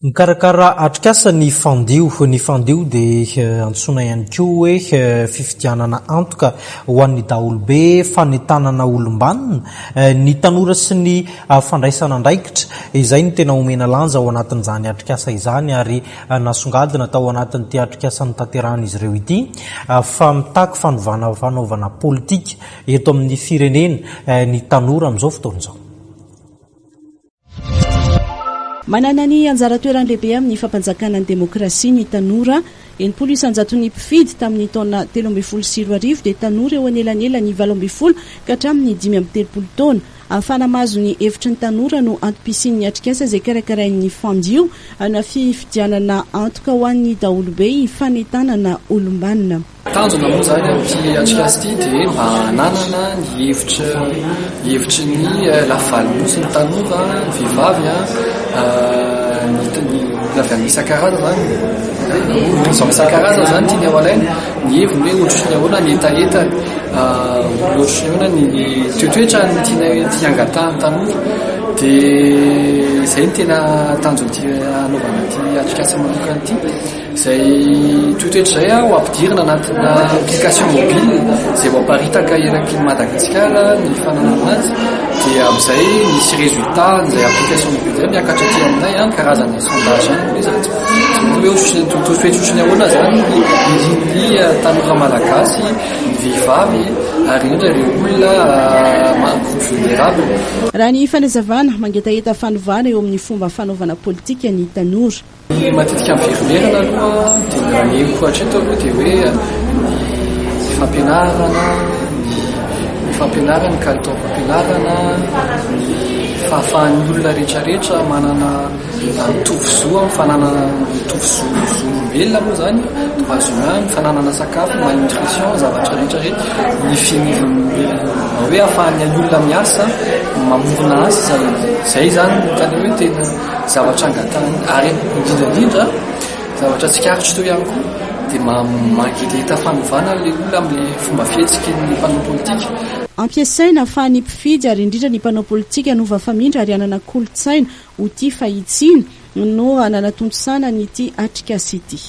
Mikarakara atrikasa ny Fandio. Ny Fandio dia antsoina ihany koa hoe fifidianana antoka ho an'ny daholobe, fanentanana olom-banona, ny tanora sy ny fandraisana andraikitra. Izay no tena omena lanja ao anatin'izany atrikasa izany ary nasongadina tao anatin'ity atrikasa notanterahan'izy ireo ity fa mitaky fanovana fanaovana politika eto amin'ny firenena ny tanora amin'izao fotoana izao. Manana ny anjara toerany lehibe amin'ny fampanjakana ny demokrasia ny tanora. 60 isan-jaton'ny mpifidy tamin'ny taona 2013 dia tanora eo anelanelan'ny 18 ka hatramin'ny 35 taona. Ahafahana mahazo ny hevitry ny tanora no antom-pisian'ny atrikasa izay karakarain'ny Fandio na fifidianana antoka ho an'ny daholobe hifanentanana olom-banona. Tanjona moa izany amin'ity atrikasa ity dia mba hananana ny hevitra ny hevitry ny lafivalon'Nosy, ny tanora, ny vehivavy, ny ny olona avy amin'ny isan-karazany izany, horizon isan-karazany izany tiany ho alaina, ny heviny hoe ohatry ny ahoana ny hetahetany, ohatry ny ahoana ny toetoetrany tiana tia angatahan'ny tanora. Dia izay no tena tanjon'ity hanaovana ity atrikasa manokana ity. Izay toetoetra izay ho ampidirina anatina application mobile izay ho aparitaka eraky ny Madagasikara ny fananana azy dia amin'izay misy résultat an'izay application mobile izay miakatra aty aminay an, karazana sondage ihany moa izy tsy hoe ohatry ny toetoetra ohatry ny ahoana izany ny ny tanora malagasy, ny vehivavy ary indrindra ireo olona groupe vulnérable. Raha ny fanazavana, mangetaheta fanovana eo amin'ny fomba fanaovana politika ny tanora. Ny matetika miverimberina aloha dia ny raha ny henoko hatreto aloha dia hoe ny fampianarana, ny fampianarana, ny kalitaon'ny fampianarana, ny fahafahan'ny olona rehetrarehetra manana mitovy zo amin'ny fananana mitovy zo zon'olombelona moa izany, droits humains, ny fananana sakafo, malnutrition, zavatra rehetrarehetra, ny fi- hoe ahafahan'ny olona miasa, mamorona asa, izay izany no tena hoe tena Zavatra angatahana ary indrindra indrindra zavatra tsikaritro teo ihany koa dia mangetaheta fanovana ilay olona amin'ilay fomba fihetsiky ny mpanao politika. Ampiasaina ahafahan'ny mpifidy ary indrindra ny mpanao politika hanova famindra ary hanana kolontsaina ho tia fahitsiana no nanatontosana an'ity atrikasa ity.